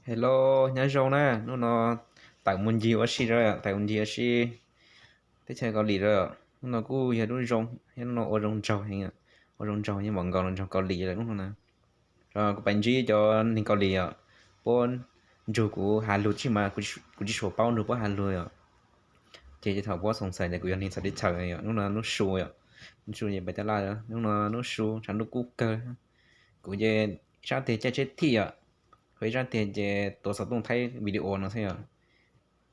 Hello, nyob zoo na, hnub no tawm mus ncig ua si rau, tawm mus ncig ua si teb chaws Kaus Lim rau. Hnub no kuj yog lub zoo, hnub no ua zoo nraug heev, ua zoo nraug nyob npaum nkaus los nraug Kaus Lim lawm hnub no na. Kuv pais ntsib cov neeg Kaus Lim os, puab nrug kuv has lug tib si mas kuv tsis tshua paub nrug puab has lug os. Ces thaum puab xoom xais tias kuv yog neeg txawv teb chaws, hnub no hnub su os, hnub su ces pais tab laj, hnub no hnub su tshav ntuj kub kawg. Kuv ces ib sab tes caij tsheb thij os, ho ib sab tes ces tuav xov tooj thaij video no xwb os.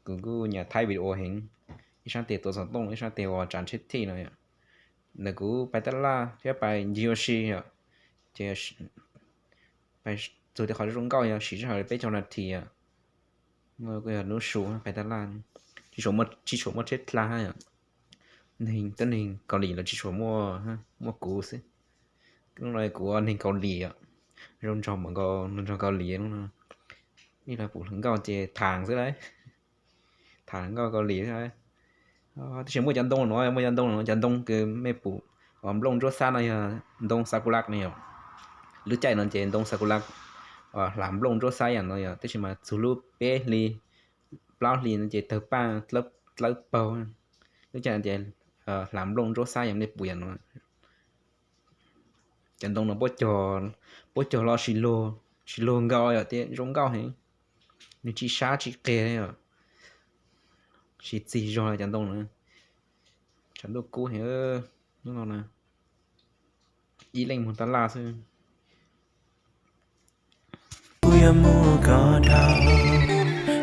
Kuv kuj nyiam thaij video heev, ib sab tes tuav xov tooj ib sab tes ua tsav tsheb thij no. Ntawm kuv pais tab laj thiab pais ncig ua si os, ces pais txug tej qhov zoo nkauj yog siv sij hawm peb caug nas this os. Kuj yog hnub su pais tab laj, tsis tshua muaj tsheb dlha os. Neeg, tuab neeg Kaus Lim los tsis tshua muaj, muaj kuv xwb. Hnub no kuv ua neeg Kaus Lim os, zoo nraug npaum nkaus nraug Kaus Lim hnub no. Ib los pum hluas nkauj ces tham xwb lawm, tham hluas nkauj Kaus Lim xwb. Tab sis muaj cov ntoo no, muaj cov ntoo no, cov ntoo kws mej pum nplooj ntsuab xab no yog ntoo sakura no yog. Lub caij no ces ntoo sakura hla nplooj ntsuab xab yam no yog, tab sis mas txug lub peb hli plaub hli no ces tawg paj dlawb paug. Lub caij no ces hla nplooj ntsuab xab yam nej pum yam no. Cov ntoo no puab cog los tsis luag nkaus yom, tias zoo nkauj heev, nws tsis sab tsis qiag li os. Siv txig zog cov ntoo no. Tshav ntuj kub heev, hnub no na, ib leeg moog tab laj xwb.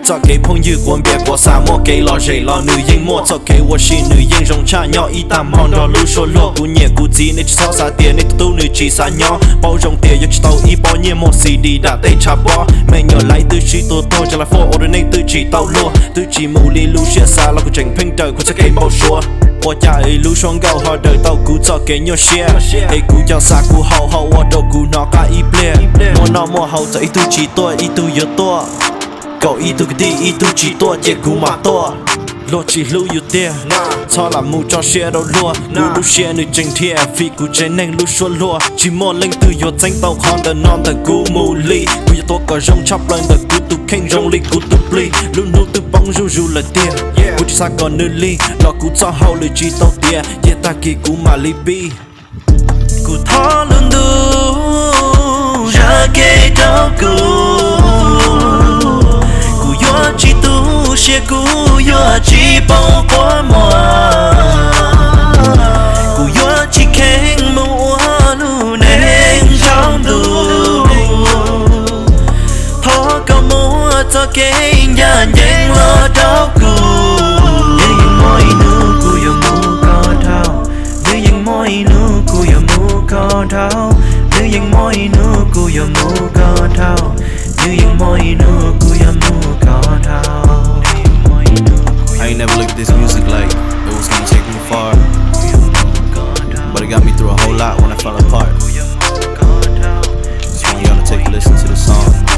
Txoj kev phooj ywg kuv npias kuv xav muaj kev lom zem los nws yeej muaj, txoj kev ua si nws yeej zoo tshaj, nyob ib tag hmo nrog lub suab luag. Kuv niam kuv txiv nej tsis txhob xav tias nej tus tub nws tsis xav nyob, paub zoo tias yog tsis tau ib pob nyiaj muag C D dam tej tshav pob. Me nyuam laiv twb sib tua tuag, cov laj foj ua rau neej twb tsis tau luag, twb tsis mus li lub siab xav los kuv tseem pheej raws kuv txoj kev npau suav. Ua cas es lub suab nkauj ho daws tau kuv txoj kev nyuaj siab, es kuv cov xav kuv haus ho ua rau kuv hnov qab ib pliag. Muaj noj muaj haus txawm ib tug tsis tuaj ib tug yuav tuaj, kaum ib tug kwv tij ib tug tsis tuaj ces kuv mam tuaj. Luag tsis hlub yus tiag, txhob lam mus tso siab rau luag. Kuv lub siab nws tseem dhia vim kuv tsev neeg lub suab luag. Tsis muaj leej twg yuav txeeb tau qhov ntawm no ntawm kuv mus li. Kuv yuav tuav kom zoo tshaj plaws ntawm kuv tus kheej zoo li kuv tus plig. Lub hnub twb poob zuj zus lawm tiag, kuv tsis xav kom nws lig los kuv txoj hauj lwm tsis tau tiav, cia tag kis kuv mam li pib. Kuv thov lub ntuj zam kev rau kuv, kuv yuav tsis tu siab, kuv yuav tsis poob quas muag, kuv yuav tsis kheev mus ua lub neej zaub ntuj. Thov koj muab txoj kev ncaj ncees los rau kuv. Nws yeej muaj ib hnub kuv yuav mus kho dhau, nws yeej muaj ib hnub kuv yuav mus kho dhau, nws yeej muaj ib hnub kuv yuav mus kho dhau, nws yeej muaj ib hnub kuv yuav mus kho dhau. I ain't never looked at this music like it was gonna take me far, but it got me through a whole lot when I fell apart. Just want y'all to take a listen to the song.